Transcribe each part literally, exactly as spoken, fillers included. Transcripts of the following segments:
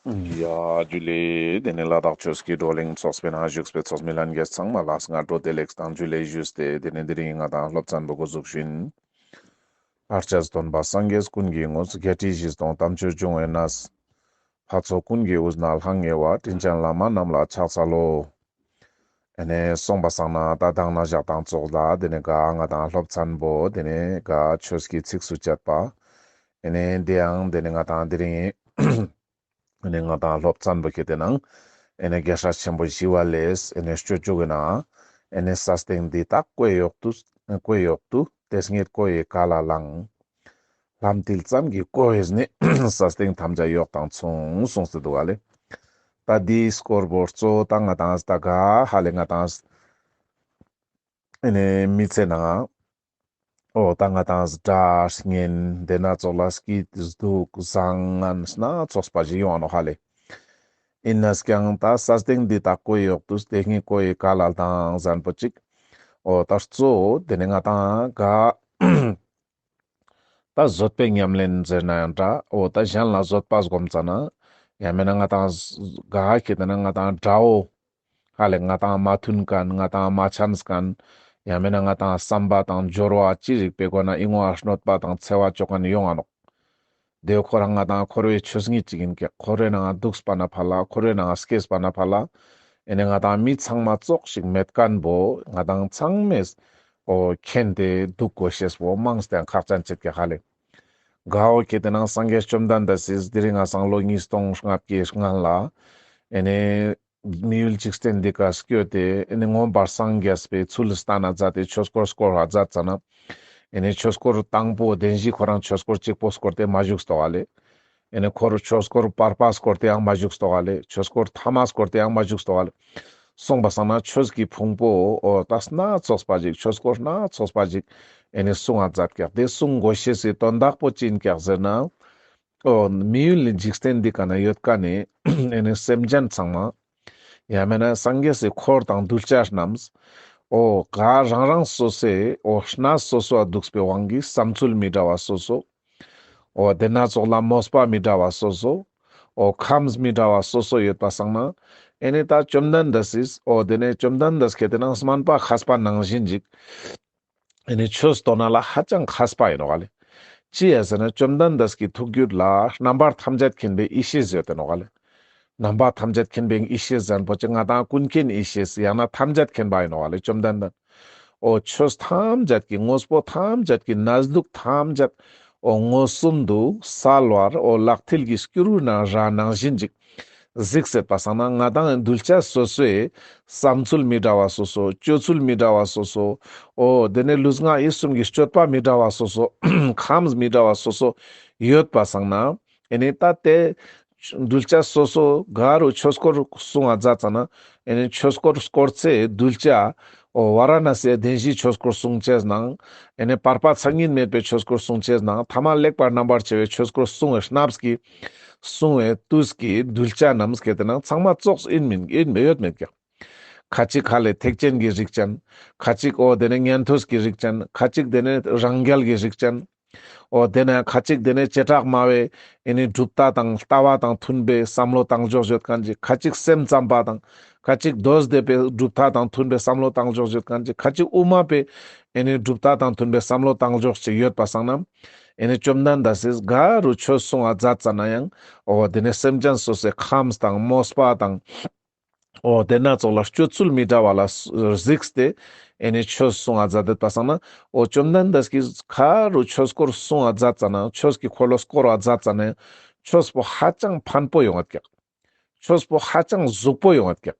ཡ་ཇུ་ལེ། དེ་ནས་ལ་དྭགས་ཆོས་ཀྱི་བགྲོ་གླེང་ཚོགས་པའི་ནང་བཞུགས་པའི་ཚོགས་མི་ལྷན་རྒྱས་ཚང་མ་ལ་སྔ་དྲོ་བདེ་ལེགས་དང་ཇུ་ལེ་ཞུས་ཏེ། དེ་ནས་དེ་རིང་ང་དང་སློབ་ཚན་པོ་འགོ་འཛུགས་ཤིན། ལྷར་བཅས་སྟོན་པ་སངས་རྒྱས་ཀུན་གྱི་དངོས། བརྒྱད་ཁྲི་བཞི་སྟོང་དམ་ཆོས་འབྱུང་བའི་གནས། འཕགས་ཚོགས་ཀུན་གྱི་དབུས་ན་ལྷང་ངེ་བ། དྲིན་ཅན་བླ་མ་རྣམས་ལ་ཕྱག་འཚལ་ལོ། ཨེ་ནས་སོང་པ་སང་ན་ད་དང་ན་ཞག་དང་ཙོགས་ལ་དེ་ནས་ག་ང་དང་སློབ་ཚན་པོ་དེ་ནས་ག་ཆོས་ཀྱི་ཚིགས་སུ་བཅད་པ། ཨེ་ནས་དེ་ཡང་དེ་ནས་ང་དང་དེ་རིང་ཨེ་ནས་ང་དང་སློབ་ཚན་པོ་ཁེ་ཏེ་ནང་ཨེ་ནས་རྒྱལ་སྲས་ཆེན་པོ་ཞི་བ་ལྷས་ཨེ་ནས་སྤྱོད་འཇུག་གི་ནང་ཨེ་ནས་ས་སྟེང་འདི་དག་ཀོས་འོག་ཏུ་ཀོས་འོག་ཏུ། དེ་སྙེད་ཀོ་ཡི་ཀ་ལ་ལང་། ལྷམ་མཐིལ་ཙམ་གྱིས་ཀོས་ནི། ས་སྟེང་ཐམས་ཅད་གཡོགས་དང་མཚུངས། གསུངས་ཏེ་འདུག་ག་ལེ། ད་འདིའི་སྐོར་པོ་གཙོ་བོ་ད་ང་དང་ད་ག་ཧ་ལེ་ང་དང་ཨེ་ནས་མི་ཚེ་ནང་འོ་ད་ང་དང་དགྲ་གཉེན་དེ་ན་ཙོགས་ལ་སྐྱིད་སྡུག་བཟང་ངན་སྣ་ཚོགས་པ་ཞིག་ཡོང་ང་ནོག་ཧ་ལེ། ཨིན་ནས་ཀྱང་ད་ས་སྟེང་འདི་དག་ཀོས་འོག་ཏུ། དེ་སྙེད་ཀོ་ཡི་ཀ་ལ་ལང་ཟེར་མཁན་པོ་ཅིག་འོ་ད་གཙོ་བོ་དེ་ནས་ང་དང་ག་ད་བཟོད་པའི་ཉམས་ལེན་ཟེར་ན་ཡང་འདྲ། འོ་ད་གཞན་ལ་བཟོད་པ་སྒོམ་ཙ་ན། ཡང་མེད་ན་ང་དང་ག་ཁེ་ཏེ་ན་ང་དང་དགྲ་བོ་ཧ་ལེ་ང་དང་མ་མཐུན་མཁན། ང་དང་མ་འཆམས་མཁན། ཡང་མེད་ན་ང་དང་བསམ་པ་དང་སྦྱོར་བ་ཅི་རིགས་པའི་སྒོ་ནས་ཨིན་ནོག་གནོད་པ་དང་འཚེ་བ་ཅོ་མཁན་ཡོང་ང་ནོག་དེ་ཁོ་རང་ང་དང་འཁོར་བའི་ཆོས་ཉིད་ཅིག་ཨིན་ཀྱག་འཁོར་བའི་ནང་འདུག་པ་ན་ཕ་ལ། འཁོར་བའི་ནང་སྐྱེས་པ་ན་ཕ་ལ། ཨེ་ནས་ང་དང་མི་ཚང་མ་ཙོགས་ཤིག་མེད་མཁན་པོ་ང་དང་ཚང་མས་འོ་མཁྱེན་ཏེ་འདུག་དགོས་ཤེས་པོ་མངས་ཏེ་ཁག་ཅན་ཅིག་ཀྱག་ཧ་ལེ། ག་འོ་ཁེ་ཏེ་ནང་སངས་རྒྱས་བཅོམ་ལྡན་འདས་སི་དེ་རིང་ང་སང་ལོ་ཉིས་སྟོང་ལྔ་བརྒྱའི་སྔན་ལ་ཨེ་ནས་མི་ཡུལ་འཇིག་རྟེན་འདི་ཀ་སྐྱོད་དེ་ཨེ་ནས་མངོན་པར་སངས་རྒྱས་པའི་ཚུལ་བསྟན་ན་མཛད་དེ་ཆོས་འཁོར་བསྐོར་བ་མཛད་ཙ་ན། ཨེ་ནས་ཆོས་འཁོར་དང་པོ་བདེན་བཞི་ཁོ་རང་ཆོས་འཁོར་གཅིག་པོ་བསྐོར་ཏེ་མ་བཞུགས་ཏོག་ག་ལེ། ཨེ་ནས་ཁོ་རང་ཆོས་འཁོར་བར་པ་བསྐོར་ཏེ་ཡང་མ་བཞུགས་ཏོག་ག་ལེ། ཆོས་འཁོར་ཐ་མ་བསྐོར་ཏེ་ཡང་མ་བཞུགས་ཏོག་ག་ལེ། སོང་པ་སང་ན་ཆོས་ཀྱི་ཕུང་པོ་འོ་ད་སྣ་ཚོགས་པ་ཞིག་ཆོས་འཁོར་སྣ་ཚོགས་པ་ཞིག་ཨེ་ནས་གསུང་ང་མཛད་ཀྱག་དེ་གསུང་དགོས་ཤེས་སི་དོན་དག་པོ་ཅི་ཨིན་ཀྱག་ཟེར་ན། འོ་མི་ཡུལ་ནི་འཇིག་རྟེན་འདི་ཀ་ན་ཡོད་མཁན་ནི་ཨེ་ནས་སེམས་ཅན་ཚང་མ། ཡང་མེད་ན་སངས་རྒྱས་སི་འཁོར་དང་གདུལ་བྱ་རྣམས། འོ་ག་རང་རང་སོ་སོའི་འོ་གནས་སོ་སོ་འ་འདུག་པའི་དབང་གིས་བསམ་ཚུལ་མི་འདྲ་བ་སོ་སོ། འོ་དེ་ན་ཙོགས་ལ་མོས་པ་མི་འདྲ་བ་སོ་སོ། འོ་ཁམས་མི་འདྲ་བ་སོ་སོ་ཡོད་པ་སང་ན། ཨེ་ནས་ད་བཅོམ་ལྡན་འདས་སི་འོ་དེ་ནས་བཅོམ་ལྡན་འདས་ཁེ་ཏེ་ནང་སྨན་པ་མཁས་པ་ནང་བཞིན་ཅིག་ཨེ་ནས་ཆོས་སྟོན་ན་ལ་ཧ་ཅང་མཁས་པ་ཨིན་ནོག་ག་ལེ། ཅི་ཡ་ཟེར་ན་བཅོམ་ལྡན་འདས་ཀྱི་ཐུགས་རྒྱུད་ལ་རྣམ་པར་ཐམས་ཅད་མཁྱེན་པའི་ཡེ་ཤེས་ཡོད་དེ་ནོག་ག་ལེ། རྣམ་པར་ཐམས་ཅད་མཁྱེན་པའི་ཡེ་ཤེས་ཟེར་མཁན་པོ་ཅིག་ང་དང་ཀུན་མཁྱེན་ཡེ་ཤེས་ཡང་ན་ཐམས་ཅད་མཁྱེན་པ་ཨིན་ནོག་ག་ལེ་བཅོམ་ལྡན་འདས། འོ་ཆོས་ཐམས་ཅད་ཀྱི་དངོས་པོ་ཐམས་ཅད་ཀྱི་གནས་ལུགས་ཐམས་ཅད་འོ་མངོན་སུམ་དུ་གསལ་བར་འོ་ལག་མཐིལ་གྱི་སྐྱུ་རུ་ན་ར་ནང་བཞིན་ཅིག་གཟིགས་ཟེར་པ་སང་ན་ང་དང་གདུལ་བྱ་སོ་སོའི་བསམ་ཚུལ་མི་འདྲ་བ་སོ་སོ། སྤྱོད་ཚུལ་མི་འདྲ་བ་སོ་སོ། འོ་དེ་ནས་ལུས་ངག་ཡིད་གསུམ་གྱི་སྤྱོད་པ་མི་འདྲ་བ་སོ་སོ། ཁམས་མི་འདྲ་བ་སོ་སོ་ཡོད་པ་སང་ན། ཨེ་ནས་ད་དེ་གདུལ་བྱ་སོ་སོ་ག་རུ་ཆོས་འཁོར་གསུང་ང་མཛད་ཙ་ན། ཨེ་ནས་ཆོས་འཁོར་བསྐོར་ཚེ་གདུལ་བྱ་འོ་ཝ་ར་ཎ་སིའི་བདེན་བཞིའི་ཆོས་འཁོར་གསུང་ཅེས་ནང་། ཨེ་ནས་བར་པ་མཚན་ཉིད་མེད་པའི་ཆོས་འཁོར་གསུང་ཅེས་ནང་། ཐ་མ་ལེགས་པར་རྣམ་པར་ཕྱེ་བའི་ཆོས་འཁོར་གསུང་བའི་གནས་ཀྱི་གསུང་བའི་དུས་ཀྱི་གདུལ་བྱ་རྣམས་ཁེ་ཏེ་ནང་ཚང་མ་ཙོགས་ཨིན་མིན་ཨིན་མེད་ཡོད་མེད་ཀྱག་ཁ་ཅིག་ཧ་ལེ་ཐེག་ཆེན་གྱི་རིགས་ཅན། ཁ་ཅིག་འོ་དེ་ནས་ཉན་ཐོས་ཀྱི་རིགས་ཅན། ཁ་ཅིག་དེ་ནས་རང་རྒྱལ་གྱི་རིགས་ཅན། འོ་དེ་ནས་ཁ་ཅིག་དེ་ནས་བྱེ་བྲག་སྨྲ་བའི་ཨེ་ནི་གྲུབ་མཐའ་དང་ལྟ་བ་དང་མཐུན་པའི་བསམ་བློ་བཏང་ཕྱོགས་ཡོད་མཁན་ཅིག་ཁ་ཅིག་སེམས་ཙམ་པ་དང་། ཁ་ཅིག་མདོ་སྡེ་པའི་གྲུབ་མཐའ་དང་མཐུན་པའི་བསམ་བློ་བཏང་ཕྱོགས་ཡོད་མཁན་ཅིག་ཁ་ཅིག་དབུ་མ་པའི་ཨེ་ནི་གྲུབ་མཐའ་དང་མཐུན་པའི་བསམ་བློ་བཏང་ཕྱོགས་ཅིག་ཡོད་པ་སང་ན། ཨེ་ནི་བཅོམ་ལྡན་འདས་སིས་ག་རུ་ཆོས་གསུང་བ་མཛད་ཙ་ན་ཡང་། འོ་དེ་ནས་སེམས་ཅན་སོ་སོའི་ཁམས་དང་མོས་པ་དང་། འོ་དེ་ན་ཙོགས་ལ་སྤྱོད་ཚུལ་མི་འདྲ་བ་ལ་གཟིགས་ཏེ་ཨེ་ནི་ཆོས་གསུང་བ་མཛད་དེ་པ་སང་ན། འོ་བཅོམ་ལྡན་འདས་ཀྱིས་ག་རུ་ཆོས་སྐོར་གསུང་བ་མཛད་ཙ་ན། ཆོས་ཀྱི་འཁོར་ལོ་བསྐོར་བ་མཛད་ཙ་ན་ཆོས་པོ་ཧ་ཅང་ཕན་པོ་ཡོང་ངད་ཀྱག་ཆོས་པོ་ཧ་ཅང་ཟུག་པོ་ཡོང་ངད་ཀྱག་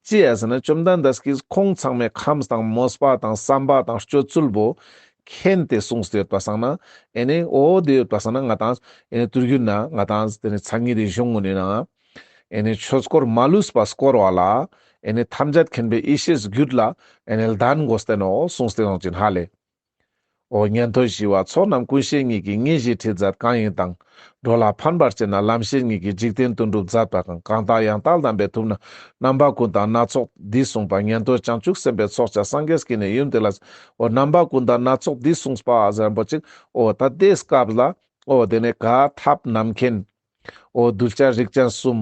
ཅི་ཡ་ཟེར་ན་བཅོམ་ལྡན་འདས་ཀྱིས་ཁོང་ཚང་མའི་ཁམས་དང་མོས་པ་དང་བསམ་པ་དང་སྤྱོད་ཚུལ་པོ་མཁྱེན་ཏེ་གསུངས་ཏེ་ཡོད་པ་སང་ན། ཨེ་ནི་འོ་དེ་ཡོད་པ་སང་ན་ང་དང་ཨེ་ནི་དུས་རྒྱུན་ན་ང་དང་དེ་ནི་མཚན་ཉིད་དེ་གཞུང་ངོ་ནས་ན། ཨེ་ནི་ཆོས་འཁོར་མ་ལུས་པ་བསྐོར་བ་ལ། ཨེ་ནི་ཐམས་ཅད་མཁྱེན་པའི་ཡེ་ཤེས་རྒྱུད་ལ་ཨེ་ནི་ལྡན་དགོས་ཏེ་ནོག་གསུངས་ཏེ་ཡོང་ཅིན་ཧ་ལེ། འོ་ཉན་ཐོས་ཞི་བ་ཚོགས་རྣམས་ཀུན་ཤེས་ཉིད་ཀྱིས། ངེས་ཤེས་ཁྲིད་མཛད་གང་ཡིན་དང་། འགྲོ་ལ་ཕན་པར་བྱེད་ན་ལམ་ཤེས་ཉིད་ཀྱིས། འཇིག་རྟེན་དོན་གྲུབ་མཛད་པ་གང་། གང་དག་ཡང་དག་ལྡན་པས་ཐུབ་ན། རྣམ་པ་ཀུན་དང་སྣ་ཚོགས་འདི་གསུངས་པ། ཉན་ཐོས་བྱང་ཆུབ་སེམས་དཔའི་ཚོགས་བཅས། སངས་རྒྱས་ཀྱིས་ནི་ཡུམ་དེ་ལ། འོ་རྣམ་པ་ཀུན་དང་སྣ་ཚོགས་འདི་གསུངས་པ་ཟེར་རན་པོ་ཅིག་འོ་ད་དེའི་སྐབས་ལ་འོ་དེ་ནས་ག་ཐབས་རྣམ་མཁྱེན། འོ་གདུལ་བྱ་རིགས་ཅན་གསུམ།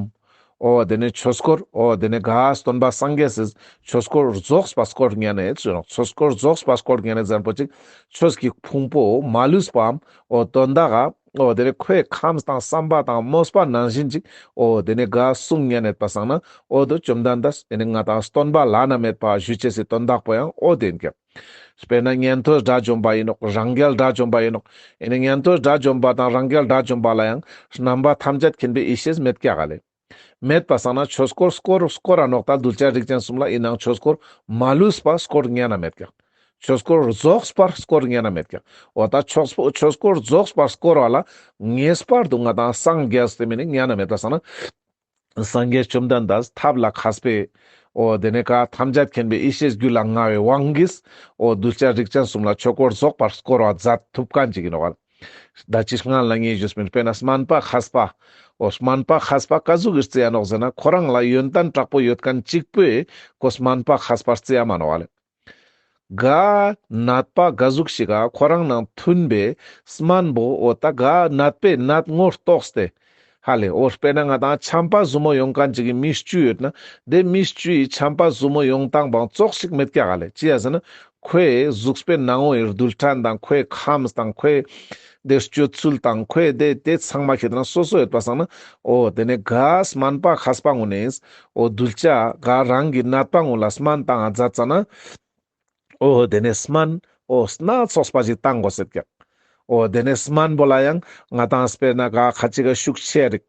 འོ་དེ་ནས་ཆོས་འཁོར། འོ་དེ་ནས་ག་སྟོན་པ་སངས་རྒྱས་སི་ཆོས་འཁོར་རྫོགས་པ་སྐོར་ཉན་ནས་ཟེར་ནོག། ཆོས་འཁོར་རྫོགས་པ་སྐོར་ཉན་ནས་ཟེར་པོ་ཅིག། ཆོས་ཀྱི་ཕུང་པོ་མ་ལུས་པའམ། འོ་དོན་དག་ག་འོ་དེ་ནས་ཁོའི་ཁམས་དང་བསམ་པ་དང་མོས་པ་ནང་བཞིན་ཅིག། འོ་དེ་ནས་ག་གསུང་ཉན་ནས་པ་སང་ན། འོ་དོ་བཅོམ་ལྡན་འདས་ཨེ་ནི་ང་དང་སྟོན་པ་བླ་ན་མེད་པ་ཞུ་ཅེས་སི་དོན་དག་པོ་ཡང་འོ་དེ་ཡིན་ཀྱག། དཔེར་ན་ཉན་ཐོས་དགྲ་བཅོམ་པ་ཡིན་ནོག། རང་རྒྱལ་དགྲ་བཅོམ་པ་ཡིན་ནོག། ཨེ་ནི་ཉན་ཐོས་དགྲ་བཅོམ་པ་དང་རང་རྒྱལ་དགྲ་བཅོམ་པ་ལ་ཡང་རྣམ་པ་ཐམས་ཅད་མཁྱེན་པའི་ཡེ་ཤེས་མེད་ཀྱག་ག་ལེ། མེད་པ་སང་ན་ཆོས་འཁོར་སྐོར་སྐོར་ར་ནོག། ད་གདུལ་བྱ་རིགས་ཅན་གསུམ་ལ་ཡིན་ནའང་ཆོས་འཁོར་མ་ལུས་པ་སྐོར་ཉན་ན་མེད་ཀྱག། ཆོས་འཁོར་རྫོགས་པར་སྐོར་ཉན་ན་མེད་ཀྱག། འོ་ད་ཆོས་པོ་ཆོས་འཁོར་རྫོགས་པར་སྐོར་བ་ལ་ངེས་པར་དུ་ང་དང་སངས་རྒྱས་ཏེ་མེ་ནི་ཉན་ན་མེད་པ་སང་ན། སངས་རྒྱས་བཅོམ་ལྡན་འདས་ཐབས་ལ་མཁས་པའི། འོ་དེ་ནས་ག་ཐམས་ཅད་མཁྱེན་པའི་ཡེ་ཤེས་རྒྱུད་ལ་མངའ་བའི་དབང་གིས། འོ་གདུལ་བྱ་རིགས་ཅན་གསུམ་ལ་ཆོས་འཁོར་རྫོགས་པར་སྐོར་བ་མཛད་ཐུབ་མཁན་ཅིག་ཡིན་ནོག་ག་ལེ། ད་ཅི་སྔ་ལ་ངས་ཞུས་པིན། དཔེར་ན་སྨན་པ་མཁས་པ། འོ་སྨན་པ་མཁས་པ་ག་ཟུག་གི་རྩི་ཡ་ནོག་ཟེར་ན། ཁོ་རང་ལ་ཡོན་ཏན་དྲག་པོ་ཡོད་མཁན་གཅིག་པོས་ཁོ་སྨན་པ་མཁས་པ་རྩི་ཡ་མ་ནོག་ག་ལེ། ག་ནད་པ་ག་ཟུག་ཞིག་ག་ཁོ་རང་ནང་མཐུན་པའི་སྨན་པོ། འོ་ད་ག་ནད་པའི་ནད་ངོ་རྟོགས་ཏེ། ཧ་ལེ། འོ་དཔེར་ན་ང་དང་ཆམ་པ་ཟུར་མོ་ཡོང་མཁན་ཅིག་གི་མི་བཅུ་ཡོད་ན། དེ་མི་བཅུ་ཡི་ཆམ་པ་ཟུར་མོ་ཡོང་སྟངས་པའང་ཙོགས་ཤིག་མེད་ཀྱག་ག་ལེ། ཅི་ཡ་ཟེར་ན། ཁོའི་གཟུགས་པོའི་ནང་ངོ་ཡི་རྡུལ་ཕྲན་དང་ཁོའི་ཁམས་དང་ཁོའི་དེ་སྤྱོད་ཚུལ་དང་ཁོའི་དེ་དེ་ཚང་མ་ཁེ་ཏེ་ན་སོ་སོ་ཡོད་པ་སང་ན། འོ་དེ་ནས་ག་སྨན་པ་མཁས་པ་ངོ་ནས། འོ་གདུལ་བྱ་ག་རང་གི་ནད་པ་ངོ་ལ་སྨན་བཏང་ང་མཛད་ཙ་ན། འོ་དེ་ནས་སྨན་འོ་སྣ་ཚོགས་པ་ཞིག་བཏང་དགོས་ཟེར་ཀྱག། འོ་དེ་ནས་སྨན་པོ་ལ་ཡང་ང་དང་དཔེར་ན་ག་ཁ་ཅིག་ག་ཤུགས་ཆེ་རིགས།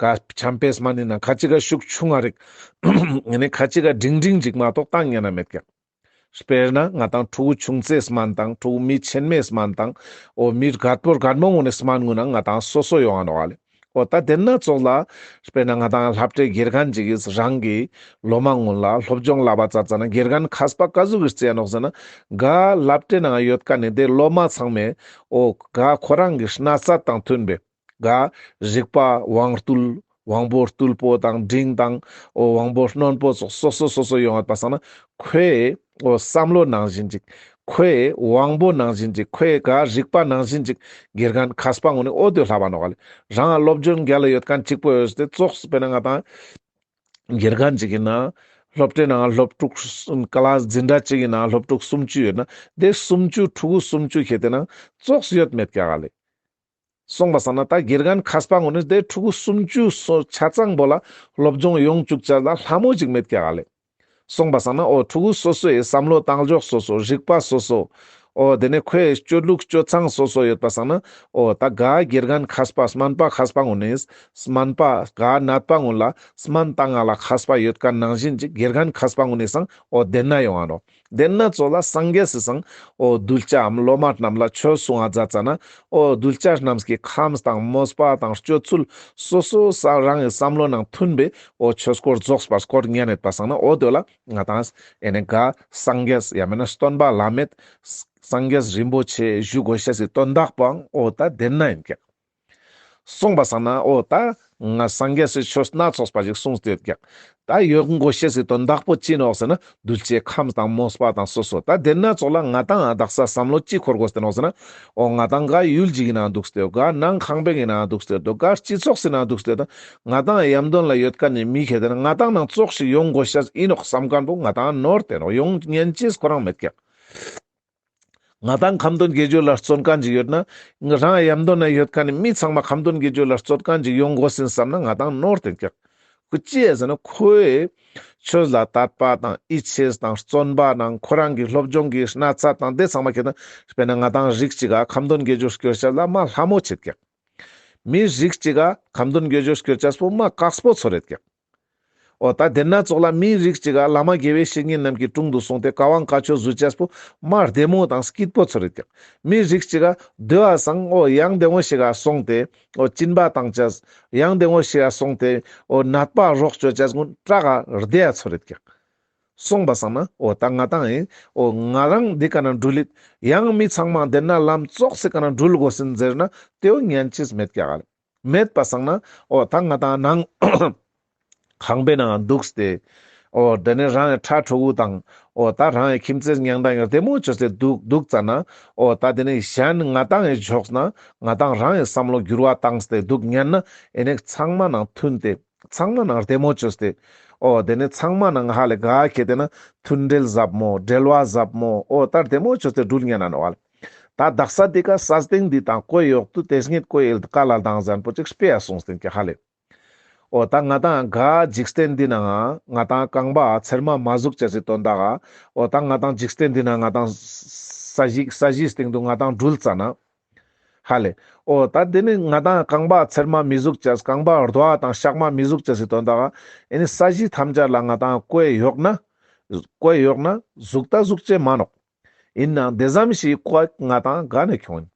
ག་ཆམ་པའི་སྨན་ཡིན་ན་ཁ་ཅིག་ག་ཤུགས་ཆུང་ང་རིགས། ཨེ་ནི་ཁ་ཅིག་ག་འབྲིང་འབྲིང་ཅིག་མ་གཏོགས་བཏང་ཉན་ན་མེད་ཀྱག། དཔེར་ན་ང་དང་ཕྲུ་གུ་ཆུང་ཙེ་སྨན་དང་ཕྲུ་གུ་མི་ཆེན་མོའི་སྨན་དང་། འོ་མི་རྒད་པོ་རྒད་མོ་ངོ་ནས་སྨན་ངོ་ན་ང་དང་སོ་སོ་ཡོང་ང་ནོག་ག་ལེ། འོ་ད་དེ་ན་ཙོགས་ལ། དཔེར་ན་ང་དང་སློབ་གྲྭའི་དགེ་རྒན་ཅིག་གིས་རང་གི་སློབ་མ་ངོ་ལ་སློབ་སྦྱོང་བསླབ་པ་ཙ་ཙ་ན་དགེ་རྒན་མཁས་པ་ག་ཟུག་གི་རྩི་ཡ་ནོག་ཟེར་ན། ག་སློབ་གྲྭའི་ནང་ཡོད་མཁན་ནི་དེ་སློབ་མ་ཚང་མས། འོ་ག་ཁོ་རང་གི་གནས་ཚད་དང་མཐུན་པའི། ག་རིག་པ་དབང་རྟུལ། དབང་པོ་རྟུལ་པོ་དང་འབྲིང་དང་། འོ་དབང་པོ་རྣོན་པོ་ཙོགས་སོ་སོ་སོ་སོ་ཡོང་ཡོད་པ་སང་ན། ཁོའི་འོ་བསམ་བློ་ནང་བཞིན་ཅིག། ཁོའི་དབང་པོ་ནང་བཞིན་ཅིག། ཁོའི་ག་རིག་པ་ནང་བཞིན་ཅིག། དགེ་རྒན་མཁས་པ་ངོ་ནས་འོ་དེ་བསླབ་པ་ནོག་ག་ལེ། རང་སློབ་སྦྱོང་རྒྱལ་ལ་ཡོད་མཁན་གཅིག་པོ་ཡོད་དེ་ཙོགས་དཔེར་ན་ང་དང་དགེ་རྒན་ཅིག་ཡིན་ན། སློབ་གྲྭའི་ནང་སློབ་ཕྲུག་ཀ་ལཱས་འཛིན་གྲྭ་གཅིག་གི་ནང་སློབ་ཕྲུག་སུམ་ཅུ་ཡོད་ན། དེ་སུམ་ཅུ་ཕྲུ་གུ་སུམ་ཅུ་ཁེ་ཏེ་ན་ཙོགས་ཡོད་མེད་ཀྱག་ག་ལེ། སོང་པ་སང་ན་ད་དགེ་རྒན་མཁས་པ་ངོ་ནས་དེ་ཕྲུ་གུ་སུམ་ཅུ་སོ་ཆ་ཚང་པོ་ལ་སློབ་སྦྱོང་ཡོང་བཅུག་ཅེས་ལ་ལྷ་མོ་ཅིག་མེད་ཀྱག་ག་ལེ། སོང་པ་སང་ན་འོ་ཕྲུ་གུ་སོ་སོའི་བསམ་བློ་བཏང་ཕྱོགས་སོ་སོ། རིག་པ་སོ་སོ། འོ་དེ་ནས་ཁོའི་སྤྱོད་ལུགས་སྤྱོད་ཚང་སོ་སོ་ཡོད་པ་སང་ན། འོ་ད་ག་དགེ་རྒན་མཁས་པ་སྨན་པ་མཁས་པ་ངོ་ནས་སྨན་པ་ག་ནད་པ་ངོ་ལ་སྨན་བཏང་ང་ལ་མཁས་པ་ཡོད་མཁན་ནང་བཞིན་ཅིག་དགེ་རྒན་མཁས་པ་ངོ་ནས་སང་འོ་དེ་ན་ཡོང་ང་ནོག། དེ་ན་ཙོགས་ལ་སངས་རྒྱས་སི་སང་འོ་གདུལ་བྱའམ་སློབ་མ་རྣམས་ལ་ཆོས་གསུང་ང་མཛད་ཙ་ན། འོ་གདུལ་བྱ་རྣམས་ཀྱི་ཁམས་དང་མོས་པ་དང་སྤྱོད་ཚུལ་སོ་སོ་ས་རང་གི་བསམ་བློ་ནང་མཐུན་པའི་འོ་ཆོས་སྐོར་རྫོགས་པར་སྐོར་ཉན་ཡོད་པ་སང་ན། འོ་དེ་ལ་ང་དང་ཨེ་ནི་ག་སངས་རྒྱས་ཡང་མེད་ན་སྟོན་པ་བླ་མེད་སངས་རྒྱས་རིན་པོ་ཆེ་ཞུ་དགོས་ཤེས་སི་དོན་དག་པོའང་འོ་ད་དེ་ན་ཡིན་ཀྱག། སོང་པ་སང་ན་འོ་ད་ང་སངས་རྒྱས་སི་ཆོས་སྣ་ཚོགས་པ་ཞིག་གསུངས་ཏེ་ཡོད་ཀྱག། ད་ཡོང་དགོས་ཤེས་སི་དོན་དག་པོ་ཅི་ནོག་ཟེར་ན། གདུལ་བྱའི་ཁམས་དང་མོས་པ་དང་སོ་སོ། ད་དེ་ན་ཙོགས་ལ་ང་དང་ང་དག་ས་བསམ་བློ་ཅི་འཁོར་དགོས་ཏེ་ནོག་ཟེར་ན། འོ་ང་དང་ག་ཡུལ་ཅིག་གི་ནང་འདུག་སྟེ་ཡོད། ག་ནང་ཁང་པའི་ནང་འདུག་སྟེ་ཡོད། ག་སྤྱི་ཚོགས་སི་ནང་འདུག་སྟེ་ཡོད། ང་དང་ཡམ་དོན་ལ་ཡོད་མཁན་ནི་མི་ཁེ་ཏེ་ན་ང་དང་ནང་ཙོགས་ཤིག་ཡོང་དགོས་ཤེས་ཡིན་ནོག་བསམ་མཁན་པོ་ང་དང་ནོར་ཏེ་ནོག། ཡོང་ཉན་ཅེས་ཁོ་རང་མེད་ཀྱག། ང་དང་ཁ་འདོན་དགེ་སྦྱོར་ལ་བརྩོན་མཁན་ཅིག་ཡོད་ན། ང་རང་ཡམ་དོན་ན་ཡོད་མཁན་ནི་མི་ཚང་མ་ཁ་འདོན་དགེ་སྦྱོར་ལ་བརྩོན་མཁན་ཅིག་ཡོང་དགོས་ཟིན་བསམ་ན་ང་དང་ནོར་ཏེ་ཀྱག། ཁོ་ཅི་ཡ་ཟེར་ན་ཁོའི་ཆོས་ལ་དད་པ་དང་ཡིད་ཆེས་དང་བརྩོན་པ་དང་ཁོ་རང་གི་སློབ་སྦྱོང་གི་གནས་ཚད་དང་དེ་ཚང་མ་ཁེ་ཏེ་ན་དཔེར་ན་ང་དང་རིགས་གཅིག་ག་ཁ་འདོན་དགེ་སྦྱོར་སྐྱོར་ཆ་ལ་མ་ལྷ་མོ་ཆེད་ཀྱག། མི་རིགས་གཅིག་ག་ཁ་འདོན་དགེ་སྦྱོར་སྐྱོར་ཆ་པོ་མ་དཀགས་པོ་ཚོར་རེད་ཀྱག། འོ་ད་དེ་ན་ཙོགས་ལ་མི་རིགས་གཅིག་ག་བླ་མ་དགེ་བའི་བཤེས་གཉེན་རྣམས་ཀྱི་དྲུང་དུ་སོང་སྟེ་བཀའ་དབང་བཀའ་ཆོས་ཞུ་ཅེས་པོ་མ་བདེ་མོ་དང་སྐྱིད་པོ་ཚོར་རེད་ཀྱག། མི་རིགས་གཅིག་ག་དེ་བ་སང་འོ་ཡང་བདེ་མོ་ཞིག་ག་སོང་སྟེ་འོ་སྦྱིན་པ་བཏང་ཅེས། ཡང་བདེ་མོ་ཞིག་ག་སོང་སྟེ་འོ་ནད་པ་རོགས་བཅོ་ཅེས་ཀུན་ཀྲག་ག་བདེ་ཡ་ཚོར་རེད་ཀྱག། སོང་པ་སང་ན་འོ་ད་ང་དང་ཡིན་འོ་ང་རང་འདི་ཀ་ན་འགྲུལ་ལིད་ཡང་མི་ཚང་མ་དེ་ན་ལམ་ཙོགས་སི་ཀ་ན་འགྲུལ་དགོས་ཟིན་ཟེར་ན་དེའོ་ཉན་ཅེས་མེད་ཀྱག་ག་ལེ། མེད་པ་སང་ན་འོ་ད་ང་དང་ནང་ཁང་པའི་ནང་འདུག་སྟེ་ འོ་དེ་ནས་རང་གི་ཕྲུ་གུ་དང་འོ་ད་རང་གི་ཁྱིམ་མཚེས་ཉེ་འབྲེལ་ཡང་བདེ་མོ་བཅོས་ཏེ་འདུག་འདུག་ཙ་ན། འོ་ད་དེ་ནས་གཞན་ང་ཏང་གི་ཕྱོགས་ན་ང་ཏང་རང་གི་བསམ་བློ་འགྱུར་བ་བཏང་སྟེ་འདུག་ཉན་ན། ཨེ་ནས་ཚང་མ་ནང་མཐུན་ཏེ་ཚང་མ་ནང་བདེ་མོ་བཅོས་ཏེ། འོ་དེ་ནས་ཚང་མ་ནང་ཧ་ལས་ག་ཁེ་ཏེ་ན་མཐུན་འབྲེལ་ཟབ་མོ་འབྲེལ་བ་ཟབ་མོ་འོ་ད་བདེ་མོ་བཅོས་ཏེ་འགྲུལ་ཉན་ན་ནོག་ལེ། ད་དག་ས་འདི་ཀ་ས་སྟེང་འདི་དང་ཀོ་ཡོག་ཏུ་དེ་སྙེད་ཀོ་ཡེལ་ཀ་ལ་དང་ཟན་པོ་ཅིག་སྤེ་ཡ་སོང་སྟེ་ཀ་ཧ་ལས། འོ་ད་ང་ཏང་ག་འཇིག་རྟེན་འདི་ནང་ང་ཏང་རྐང་པ་ཚེར་མ་མ་ཟུག་ཅེས་སི་དོན་དག་ག་འོ་ད་ང་ཏང་འཇིག་རྟེན་འདི་ནང་ང་ཏང་ས་གཞི་ས་གཞིའི་སྟེང་དུ་ང་ཏང་འགྲུལ་ཙ་ན། ཧ་ལས། འོ་ད་དེ་ནི་ང་ཏང་རྐང་པ་ཚེར་མ་མི་ཟུག་ཅེས་རྐང་པ་རྡོ་བ་དང་ཤག་མ་མི་ཟུག་ཅེས་སི་དོན་དག་ག་ཨེ་ནི་ས་གཞི་ཐམས་ཅད་ལ་ང་ཏང་ཀོ་ཡོག་ན་ཀོ་ཡོག་ན་ཟུག་ད་ཟུག་ཅེས་མ་ནོག་ཡིན་ནའང་དེ་ཙམ་ཞིག་ཀོ་ང་ཏང་ག་ནས་ཁྱོང་ཡིན།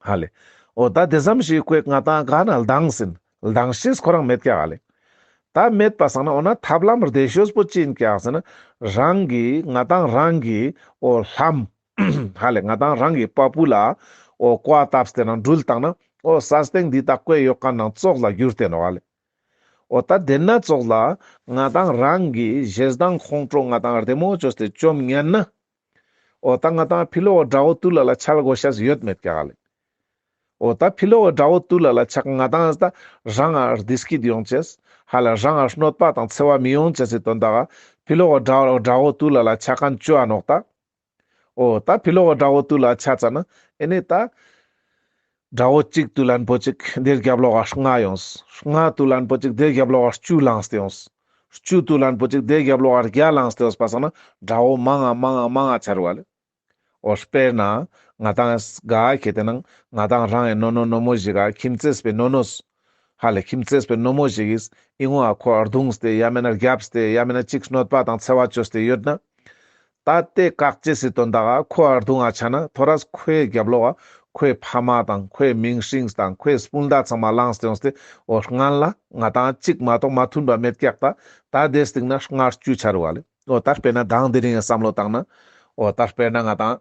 ཧ་ལས། འོ་ད་དེ་ཙམ་ཞིག་ཀོ་ང་ཏང་ག་ན་ལྡང་ཟིན། ལྡང་ཤེས་ཁོ་རང་མེད་ཀྱག་ཧ་ལས། ད་མེད་པ་སང་ན་འོ་ན་ཐབས་ལམ་བདེ་ཤོས་པོ་ཅི་ཡིན་ཀྱག་ཟེར་ན། རང་གི་ང་ཏང་རང་གི་འོ་ལྷམ། ཧ་ལས་ང་ཏང་རང་གི་པ་པུ་ལ་འོ་ཀོ་བཏབ་སྟེ་ན་འགྲུལ་བཏང་ན་འོ་ས་སྟེང་འདི་དག་ཀོ་ཡོག་ཀ་ནང་ཙོགས་ལ་འགྱུར་ཏེ་ནོག་ཧ་ལས། འོ་ད་དེ་ན་ཙོགས་ལ་ང་ཏང་རང་གི་ཞེ་སྡང་ཁོང་ཁྲོ་ང་ཏང་བདེ་མོ་བཅོས་ཏེ་བཅོམ་ཉན་ན། འོ་ད་ང་ཏང་ཕི་ལོག་དགྲ་བོ་ཏུལ་ལ་ལ་ཆ་དགོས་ཤེས་ཡོད་མེད་ཀྱག་ལེ། འོ་ད་ཕི་ལོག་དགྲ་བོ་ཏུལ་ལ་ལ་ཆ་ང་ཏང་ད་རང་ང་བདེ་སྐྱིད་ཡོང་ཅེས། ཧ་ལས་རང་ང་གནོད་པ་དང་འཚེ་བ་མི་ཡོང་ཅེས་སི་དོན་དག་ག་ཕི་ལོག་དགྲ་དགྲ་བོ་ཏུལ་ལ་ལ་ཆ་མཁན་བཅོ་ཨ་ནོག་ད། འོ་ད་ཕི་ལོག་དགྲ་བོ་ཏུལ་ལ་ཆ་ཙ་ན་ཨེ་ནི་ད། དགྲ་བོ་གཅིག་ཏུ་ལན་པོ་གཅིག་དེ་རྒྱབ་ལོག་ག་ལྔ་ཡོངས། ལྔ་ཏུ་ལན་པོ་གཅིག་དེ་རྒྱབ་ལོག་ག་བཅུ་ལངས་ཏེ་ཡོངས། བཅུ་ཏུ་ལན་པོ་གཅིག་དེ་རྒྱབ་ལོག་ག་བརྒྱ་ལངས་ཏེ་ཡོངས་པ་སང་ན་དགྲ་བོ་མང་ང་མང་ང་མང་ང་ཆ་རུག་ལེ། འོ་དཔེར་ན་ང་ཏང་ག་ཁེ་ཏེ་ནང་ང་ཏང་རང་ངི་ནོ་ནོ་ནོ་མོ་ཞིག་ག་ཁྱིམ་མཚེས་པའི་ནོ་ནོས། ཧ་ལས་ཁྱིམ་མཚེས་པའི་ནོ་མོ་ཞིག་གིས་ཨི་ངོ་ཨ་ཁོ་རྡུངས་ཏེ་ཡ་མེད་ན་རྒྱབས་ཏེ་ཡ་མེད་ན་གཅིག་གནོད་པ་དང་འཚེ་བ་བཅོས་ཏེ་ཡོད་ན། ད་དེ་བཀག་ཅེས་སི་དོན་དག་ག་ཁོ་ཨ་རྡུང་ང་ཆ་ན་ཐོ་རས་ཁོའི་རྒྱབ་ལོག་ག་ཁོའི་ཕ་མ་དང་ཁོའི་མིང་སྲིང་དང་ཁོའི་སྤུན་ཟླ་ཚང་མ་ལངས་ཏེ་ཡོངས་ཏེ་འོ་སྔན་ལ་ང་ཏང་གཅིག་མ་གཏོགས་མ་མཐུན་པ་མེད་ཀྱག་ད། ད་དེ་སྟིང་ན་ལྔ་བཅུ་ཆ་རུག་ལེ། འོ་ད་དཔེར་ན་དང་དེ་རིང་བསམ་བློ་བཏང་ན་འོ་ད་དཔེར་ན་ང་ཏང་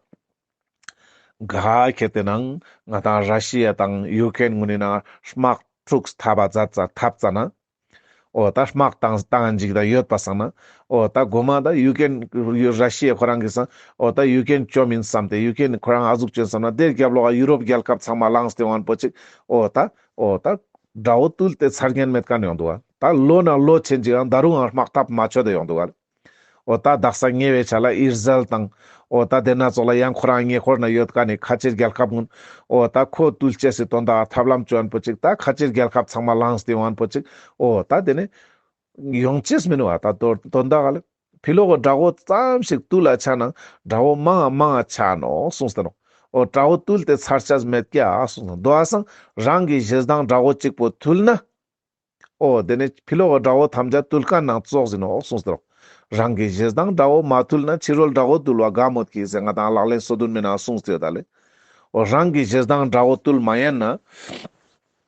ག་ཁེ་ཏེ་ནང་ང་ཏང་ར་ཤི་ཡ་དང་ཡུ་ཀེན་ངུན་ནི་ནང་དམག་འཁྲུག་ཐབ་པ་མཛད་ཙ་ཐབ་ཙ་ན། འོ་ད་དམག་བཏང་བཏང་ཅིག་ད་ཡོད་པ་སང་ན། འོ་ད་གོ་མ་ད་ཡུ་ཀེན་ར་ཤི་ཡ་ཁོ་རང་གི་སང་འོ་ད་ཡུ་ཀེན་བཅོམ་ཡིན་བསམ་སྟེ་ཡུ་ཀེན་ཁོ་རང་ཨ་ཟུག་བཅོས་བསམ་ན་དེ་རྒྱབ་ལོག་ག་ཡུ་རོབ་རྒྱལ་ཁབ་ཚང་མ་ལངས་ཏེ་ཡོང་ངན་པོ་ཅིག་འོ་ད་དགྲ་བོ་བཏུལ་ཏེ་ཚར་ཉན་མེད་མཁན་ཡོང་འདུག་ག་ད་ལོ་ན་ལོ་ཆེན་ཅིག་ཡང་ད་རུང་ཡང་དམག་འཐབ་མ་ཆོད་དེ་ཡོང་འདུག་ག་འོ་ད་དག་ས་ཉེ་བའི་ཆ་ལ་ཨིས་ར་ཨེལ་དང་འོ་ད་དེ་ན་ཙོགས་ལ་ཡང་ཁོ་རང་ཉེ་འཁོར་ན་ཡོད་མཁན་ནི་ཁ་ཆེ་རྒྱལ་ཁབ་ངུན་འོ་ད་ཁོ་བཏུལ་ཅེས་སི་དོན་དག་ཐབས་ལམ་བཅོ་ངན་པོ་ཅིག་ད་ཁ་ཆེ་རྒྱལ་ཁབ་ཚང་མ་ལངས་ཏེ་ཡོང་ངན་པོ་ཅིག་འོ་ད་དེ་ནི་ཡོང་ཅེས་མི་ནུག་ག་ད་དོ་དོན་དག་ག་ལེ། ཕི་ལོག་གི་དགྲ་བོ་ཙམ་ཞིག་བཏུལ་ལ་ཆ་ན་དགྲ་བོ་མང་ང་མང་ང་ཆ་ནོག་གསུངས་ཏེ་ནོག་འོ་དགྲ་བོ་བཏུལ་ཏེ་ཚར་ཅེས་མེད་ཀྱག་གསུངས་ཏེ་འདུག་པ་སང་རང་གི་ཞེ་སྡང་དགྲ་བོ་གཅིག་པོ་བཏུལ་ན། འོ་དེ་ནས་ཕི་ལོག་གི་དགྲ་བོ་ཐམས་ཅད་བཏུལ་མཁན་ནང་ཙོགས་ཡིན་ནོག་གསུངས་ཏེ་རོག་རང་གི་ཞེ་སྡང་དགྲ་བོ་མ་བཏུལ་ན་ཕྱི་རོལ་དགྲ་བོ་བཏུལ་བ་དགའ་མོད་ཀྱི་ཟེར་ང་ཏང་ལག་ལེན་སོ་བདུན་མའི་ནང་གསུངས་ཏེ་ཡོད་ད་ལེ། འོ་རང་གི་ཞེ་སྡང་དགྲ་བོ་བཏུལ་མ་ཉན་ན།